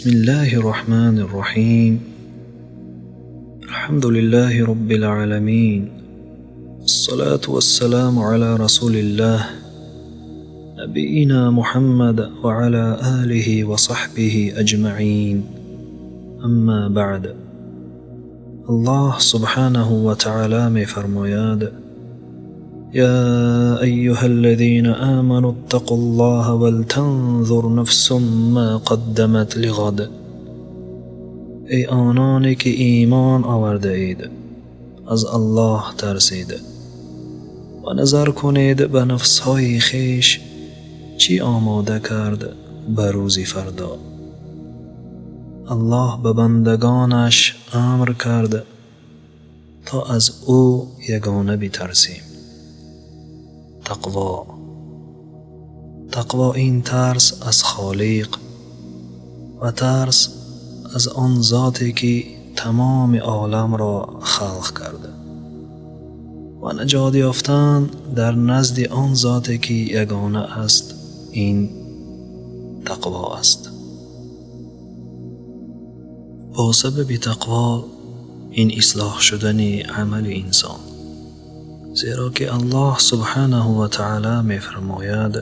بسم الله الرحمن الرحيم. الحمد لله رب العالمين، الصلاة والسلام على رسول الله نبينا محمد وعلى آله وصحبه أجمعين. أما بعد، الله سبحانه وتعالى می‌فرماید: يا أيها الذين آمنوا اتقوا الله ولتنظر نفس ما قدمت لغد. ای آنانی که ایمان آورده اید، از الله ترسید و نظر کنید به نفسهای خویش چی آماده کرد به روز فردا. الله به بندگانش امر کرد تا از او یگانه بترسیم. تقوا. تقوا این ترس از خالق و ترس از آن ذاتی که تمام عالم را خلق کرده و نجات یافتن در نزد آن ذاتی که یگانه است، این تقوا است. با سبب تقوا این اصلاح شدن عمل انسان، زیرا که الله سبحانه و تعالی می‌فرماید: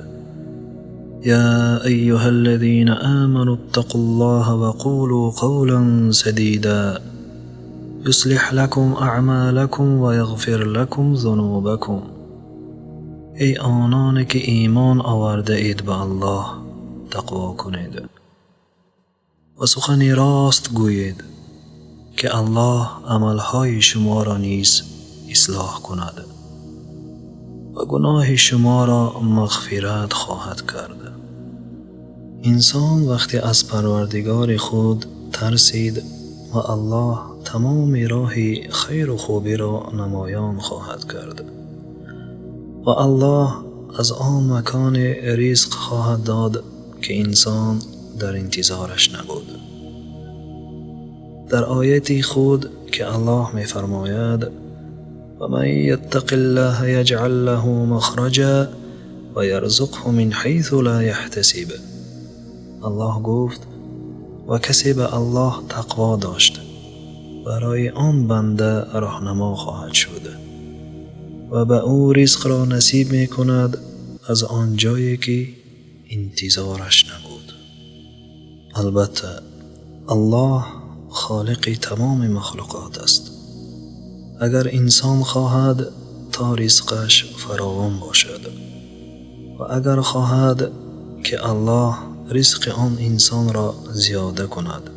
یا ایها الذین آمنوا اتقوا الله وقولوا قولا سدیدا یصلح لكم اعمالكم ویغفر لكم ذنوبكم. ای آنان که ایمان آورده اید، به الله تقوا کنید و سخن راست گویید که الله عملهای شما را نیز اصلاح کند و گناه شما را مغفرت خواهد کرد. انسان وقتی از پروردگار خود ترسید و الله تمام راه خیر و خوبی را نمایان خواهد کرد و الله از آن مکان رزق خواهد داد که انسان در انتظارش نبود. در آیت خود که الله می فرماید: و من یتق الله یجعل له مخرجا و یرزقه من حیث لا یحتسب. الله گفت: و کسی به الله تقوا داشت، برای آن بنده راهنما خواهد شد و به او رزق را نصیب می کند از آن جایی که انتظارش نبود. البته الله خالق تمام مخلوقات است. اگر انسان خواهد تا رزقش فراوان باشد و اگر خواهد که الله رزق آن انسان را زیاده کند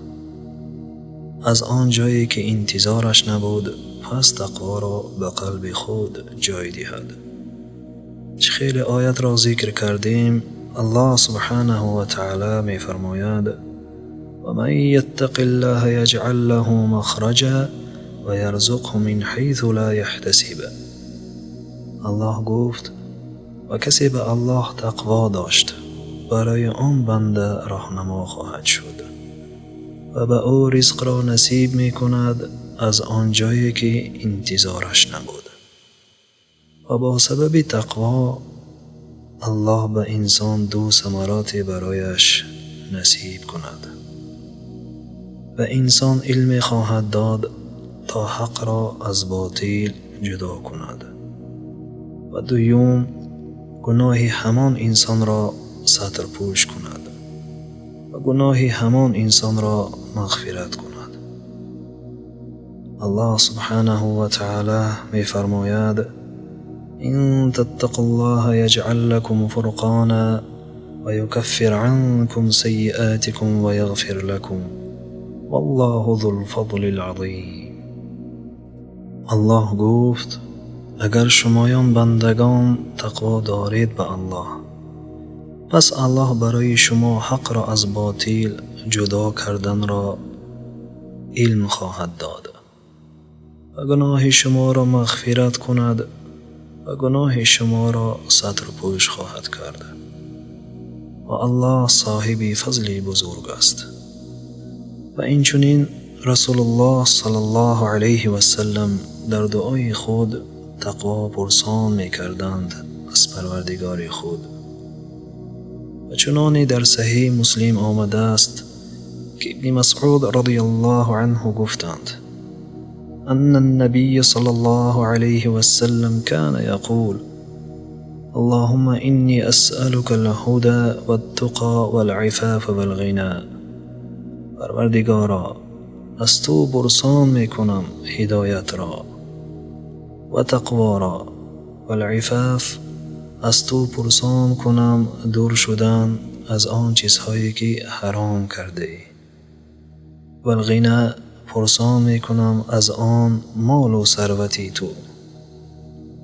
از آن جایی که انتظارش نبود، پس تقوا را به قلب خود جای دهد. چه خیلی آیت را ذکر کردیم، الله سبحانه و تعالی می فرماید: و من یتق الله یجعل له مخرجا و یرزقه من حیث لا یحتسب. الله گفت: و کسی به الله تقوا داشت، برای آن بنده راهنما خواهد شد و به او رزق را نصیب می کند از آن جایی که انتظارش نبود. و با سبب تقوا الله به انسان دو ثمرات برایش نصیب کند. به انسان علم خواهد داد تا حق را از باطل جدا کند و دوم گناه همان انسان را ستر پوش کند و گناه همان انسان را مغفرت کند. الله سبحانه و تعالی می فرماید: إن تتقوا الله يجعل لكم فرقانا ويكفر عنكم سيئاتكم ويغفر لكم والله ذو الفضل العظیم. الله گفت: اگر شمایان بندگان تقوا دارید به الله، پس الله برای شما حق را از باطل جدا کردن را علم خواهد داد و گناه شما را مغفرت کند و گناه شما را ستر پوش خواهد کرد و الله صاحب فضل بزرگ است. و این چنین رسول الله صلی الله علیه و سلم در دعای خود تقوا پرسان می کردند از پروردگار خود. و چنانی در صحیح مسلم آمده است ки Ибни Масъуд радияллоҳу анҳу гуфтанд: أن النبي صلى الله عليه وسلم كان يقول: اللهم إني أسألك الهدى والتقى والعفاف والغنى. Парвардигоро, аз ту пурсон мекунам ҳидоятро ва тақворо, валъифоф, аз ту пурсон кунам дур шудан аз он чизҳое ки ҳаром кардаӣ, валғино, пурсон мекунам аз он молу сарвати ту.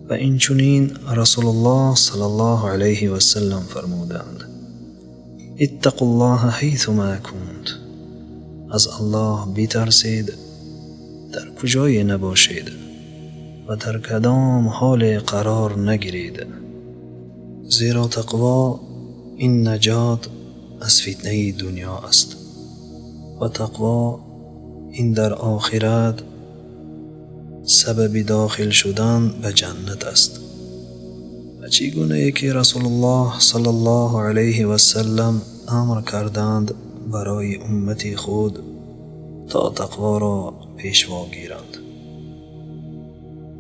Ва инчунин Расулуллоҳ саллаллоҳу алайҳи васаллам фармуданд: иттақуллоҳа ҳайсума кунт, аз Аллоҳ битарсед дар куҷое набошед ва дар кадом ҳоле қарор нагиред, зеро тақво ин наҷот аз фитнаи дунё аст ва тақво ин дар охират сабаби дохил шудан ба ҷаннат аст. Ва чӣ гунае ки Расулуллоҳ саллаллоҳу алайҳи васаллам амр карданд барои уммати худ то тақворо пешво гиранд.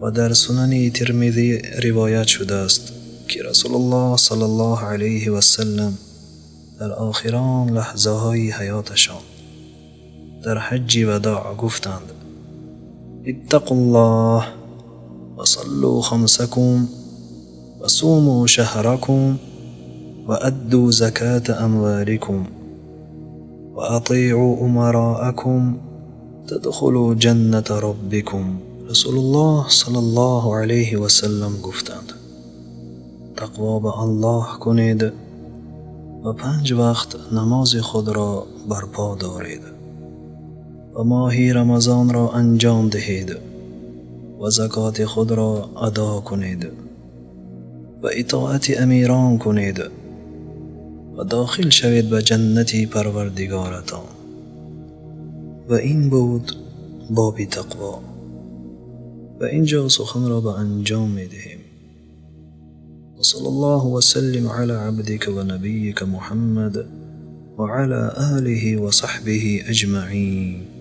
Ва дар Сунани Тирмизӣ ривоят шудааст ки Расулуллоҳ саллаллоҳу алайҳи васаллам дар охирон лаҳзаҳои ҳаёташон дар ҳаҷҷи вадоъ гуфтанд: иттақуллоҳ ва саллу хамсакум ва суму шаҳракум ва адду заката амволикум ва атиъу умароакум тадхулу ҷанната роббикум. Расулуллоҳ саллаллоҳу алайҳи васаллам гуфтанд: тақво ба Аллоҳ кунед ва 5 вақт намози худро барпо доред ва моҳи Рамазонро анҷом диҳед ва закоти худро адо кунед ва итоати амирон кунед ва дохил шавед ба ҷаннати Парвардигоратон. Ва ин буд боби тақво. Ва инҷо суханро ба анҷом медиҳем. وصلى الله وسلم على عبدك ونبيك محمد وعلى آله وصحبه أجمعين.